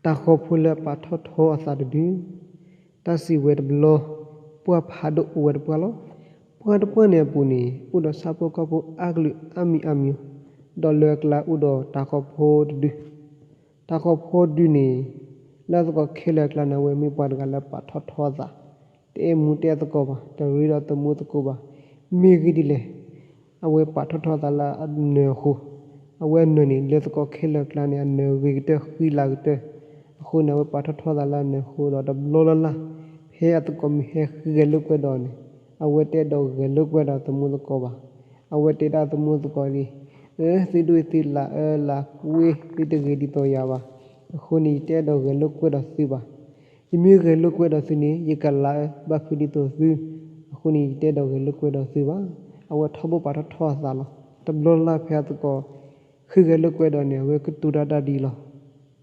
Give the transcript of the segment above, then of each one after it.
တၢ်ဃီၤဖိလၢအပာ်ထီၣ်ထီအသးတဒု, တၢ်စံးဝဲတဘျီ, ပှၢ်ဖးဒိၣ်အိၣ်ဝဲတပှၢ်လီၤ. ပှၢ်တပှၢ်န့ၣ်အပူၤန့ၣ် အိၣ်ဒီးဆၣ်ဖိကီၢ်ဖိအါကလုာ်အါမံၤအါမံၤ, ဒီးလၢအကျါအိၣ်ဒီးတၢ်ဃီၤဖိတဒု တၢ်ဃီၤဖိတဒုန့ၣ် လၢအသကိးခဲလၢာ်အကျါန့ၣ် အဝဲမ့ၢ်ပှၤတဂၤလၢပာ်ထီၣ်ထီအသး, တအဲၣ်မူတအဲၣ်သကိးဘၣ်, တရ့ဒီးသမူသကိးဘၣ်. မ့ၢ်ဂ့ၢ်ဒ်လဲၣ်, အဝဲပာ်ထီၣ်ထီအသးလၢအနၢၤအဃိ, အဝဲအနၢၤန့ၣ် လၢသကိးခဲလၢာ်အကျါန့ၣ် အနၢၤဂ့ၤကတၢၢ်ဃံလၤကတၢၢ်, အဃိန့ၣ် အဝဲပာ်ထီၣ်ထီအသးလၢအနၢၤအဃိဒီး တဘျီလၢ်လၢ် ဖဲအသကိးမုၢ်ဟဲဃ့ဂဲၤလိာ်ကွဲဒီးန့ၣ်, အဝဲတအဲၣ်ဒိးဂဲၤလိာ်ကွဲဒီးသမူသကိးဘၣ်. အဝဲတဲဒၣ်သမူသကိးန့ၣ်, အၢ သုဒိၣ်သုလၤအၢလၤကွံ သုတဂ့ၤဒ်သိးယၤဘၣ်. အဃိန့ၣ် ယတအဲၣ်ဒိးဂဲၤလိာ်ကွဲဒီးသုဘၣ်. ယမ့ၢ်ဂဲၤလိာ်ကွဲဒီးသုန့ၣ် ယကလၤအၢဘၣ်ဖုးဒ်သိးသု, အဃိန့ၣ် ယတအဲၣ်ဒိးဂဲၤလိာ်ကွဲဒီးသုဘၣ်. အဝဲထီဘိပာ်ထီၣ်ထီအသးလီၤ. တဘျီလၢ်လၢ်ဖဲအသကိး ဃ့ဂဲၤလိာ်ကွဲဒီးန့ၣ် အဝဲကတိၤတၢ်ဒ်အံၤလီၤ.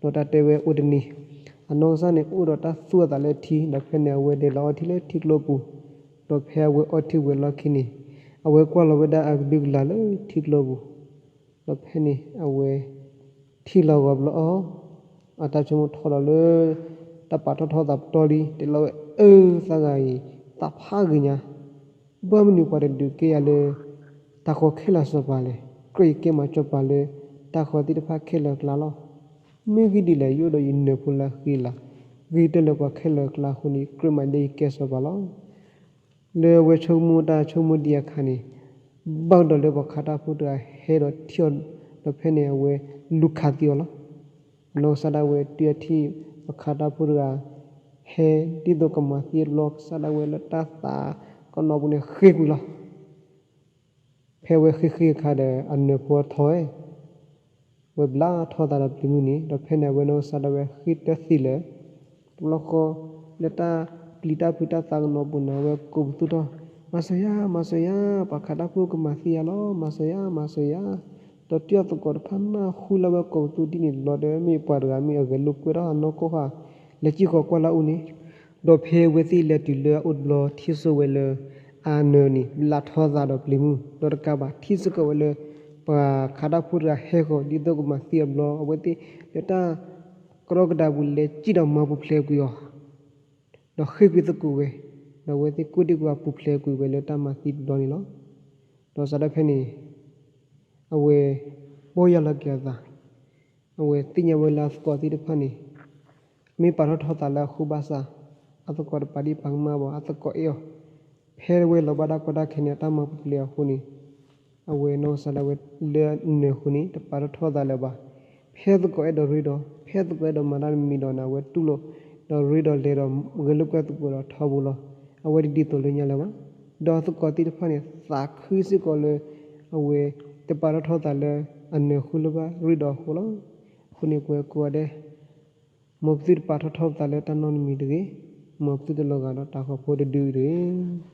ဒီးတၢ်တဲဝဲအိၣ်တနံၤ, အနီၢ်ကစၢ်န့ၣ် အိၣ်ဒီးတၢ်သူၣ်အသးလၢထံ, ဒီးဖဲန့ၣ် အဝဲလဲၤလီၤအီထံလၢထံကျိပူၤ, ဒီးဖဲအဝဲအီထံဝဲၤလီၢ်ခံန့ၣ်, အဝဲကွၢ်လီၤဝဲဒၣ်အကဒုကလၤလၢထံကျိပူၤ, ဒီးဖဲန့ၣ် အဝဲ ထံၣ်လီၤဂီၤဘျီအီၤ, အတၢ်ဆိကမိၣ်ထီၣ်ဒီးလၢ တၢ်ပာ်ထီၣ်ထီသးပတီၢ်လံ, တဲလီၤဝဲအၢ သးဂၤအံၤ သးဖးဂ့ၤညါ, ဘၣ်မနုၤပှၤတဒုးကဲယၤလၢ တၢ်ဃီၤခဲလၢာ်စီၤပၤလဲၣ်, ကြၢးယကဲမၤစီၤပၤလၢ တၢ်ဃီၤသ့ၣ်တဖၣ်ခဲလၢာ်အကျါလီၤ. မ့ၢ်ဂ့ၢ်ဒ်လဲၣ် ယအိၣ်ဒီးယနၢၤဖိလၢအဃံလၤ, ဂ့ၤကတၢၢ်လၢပှၤခဲလၢာ်အကျါအဃိန့ၣ် ကြၢးမၤလၢယကဲစီၤပၤလီၤ. လၢအဝဲဆိကမိၣ်တၢ်ဆိကမိၣ်ဒံးအခါန့ၣ်, ဘၣ်ကဒီးလၢပှၤခးတၢ်ဖိတဂၤဟဲဒီးထံၣ်အီၤ, ဒီးဖဲန့ၣ်အဝဲလူၤခးသံအီၤလီၤ. အနီၢ်ကစၢ်ဒၣ်ဝဲတုၤအထံၣ်ပှၤခးတၢ်ဖိတဂၤ ဟဲဒ်သိးကမၤသံအဘျီ ကစၢ်ဒၣ်ဝဲလၢတၢ်သးကနီၣ်ပူၤန့ၣ်ဃ့ကွံာ်လီၤ. ဖဲအဝဲဃ့ဃ့အခါဒီး အနၢၤဖိထီၣ်ဝဲ ဝဲဘျါထီၣ်သးဒီးပျံၤမုၢ်န့ၣ်, ဒီးဖဲန့ၣ်အဝဲနီၢ်ကစၢ်ဒၣ်ဝဲဃ့တၢ်သံလၢာ်, တဘျီဃီ လၢတၢ်ပျံၤတၢ်ဖုးတၢ်သးကနီၣ်ပူၤန့ၣ် အဝဲကိးပသူထီၣ်, မၤစၢၤယၤ မၤစၢၤယၤ, ပှၤခးတၢ်ဖိကမၤသံယၤလီၤ, မၤစၢၤယၤ မၤစၢၤယၤ. ဒီးတုၤအသကိးတဖၣ်နၢ်ဟူလၢအဝဲကိးပသူဒ်န့ၣ်တဘျီဒီး မ့ၢ်ပှၤတဂၤမ့ၢ်အဂဲၤလိာ်ကွဲဒီးအနီၢ်ကီၢ်ဃာ် လဲၤစံၣ်ဃီၤကွၢ်လၢအအိၣ်န့ၣ်, ဒီးဖဲအဝဲသ့ၣ်လဲၤတုၤလၢအအိၣ်တဘျီ ထံၣ်ဆိဝဲလၢ အနၢၤန့ၣ် ဘျါထီၣ်သးဒီးပျံၤမုၢ်, ဒီးတကးဘၣ် ထံၣ်စ့ၢ်ကီးဝဲလၢ ပှၤခးတၢ်ဖိတဂၤဟဲဃီၤ ဒ်သိးကမၤသံအဘျီ အဝဲသ့ၣ်လၢတၢ်ကရီကဒါပူၤလဲၤစံၣ်ဒီးမၤပူၤဖျဲးကွံာ်အီၤ ဒီးဃ့ကွံာ်သကိးဝဲ, ဒီးအဝဲသ့ၣ်ကိၢ်ဒံကွံာ်ပူၤဖျဲးကွံာ်ဝဲလၢတၢ်မၤသံတဘျီန့ၣ်လီၤ. ဒီးစးဒၣ်ဖဲန့ၣ် အဝဲ ပီၢ်ယၢ်လီၤက့ၤအသး, အဝဲသ့ၣ်ညါဝဲလၢအသကိးသ့ၣ်တဖၣ်န့ၣ် မ့ၢ်ပာ်ထီၣ်ထီသးလၢအဃိဘၣ်ဆၣ် အသကိးတပာ်ဒံးပာ်ကမၣ်ဘၣ်, အသကိးအဲၣ်အီၤ, ဖဲအဝဲလီၤဘၣ်တၢ်ကီတၢ်ခဲန့ၣ် အတၢ်မၤပူၤဖျဲးအဃိန့ၣ် အဝဲနီၢ်ကစၢ်ဒၣ်ဝဲလၢအနၢၤအဃိန့ၣ် တပာ်ထီၣ်ထီသးလၢၤဘၣ်. ဖဲသကိးအဲၣ်ဒိးရ့ဒီး ဖဲသကိးအဲၣ်ဒိးမၤတၢ်တမံၤဒီးန့ၣ် အဝဲတူၢ်လိာ် ဒီးရ့ဒီးလဲၤဒီးဂဲၤလိာ်ကွဲသကိးဒီးထီဘိလီၤ. အဝဲတဒ်သိးလၢညါလၢၤဘၣ်. ဒီးသကိးသ့ၣ်တဖၣ်န့ၣ် သးခုစ့ၢ်ကီးလၢ အဝဲတပာ်ထီၣ်ထီသးလၢအနၢၤအဃိလၢၤဘၣ် ရ့ဒီးအဃိလီၤ. အဃိန့ၣ်ပဝဲကိးဂၤဒဲး မ်ပသုတပာ်ထီၣ်ထီပသးလၢတၢ်နီတမံၤတဂ့ၤ, မ်ပသုတလီၤဂာ်ဒီးတၢ်ဃီၤဖိတဒုတဂ့ၤ.